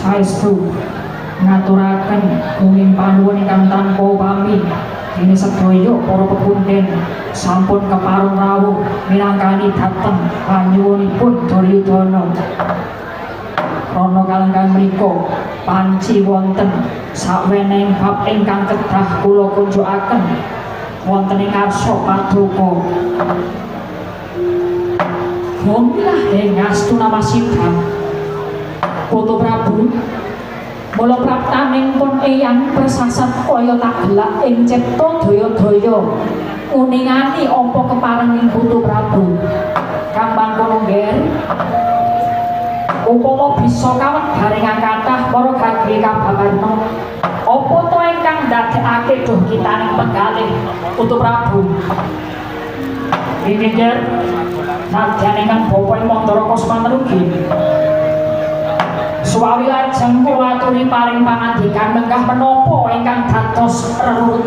Saestu ngaturaken gunging panuwun ingkang tanpa upami dene sedaya para pepunden sampun kepareng rawuh minangkani dhateng panyuwunipun Duryudana. Krana kalenggahan menika panci wonten sawenehing bab ingkang kedah kula kunjukaken wonten ing ngarsa paduka. Gomilah ing ngastuna masidang Putu Prabu. Mula praptaning pun eyang persasat kaya tak gelak ing cipta daya-daya uningani apa keparenging Putu Prabu. Kang mangkono ngger, upama bisa kawedar ingkang kathah para gage kababarna apa to ingkang ndadekake duh kitaning penggalih Putu Prabu. Iki nger nadyan ingkang bapa ing Mandaraka semanten ugi. Suwawi lajeng kula aturi paring pangandikan menggah menapa ingkang dados rerurut.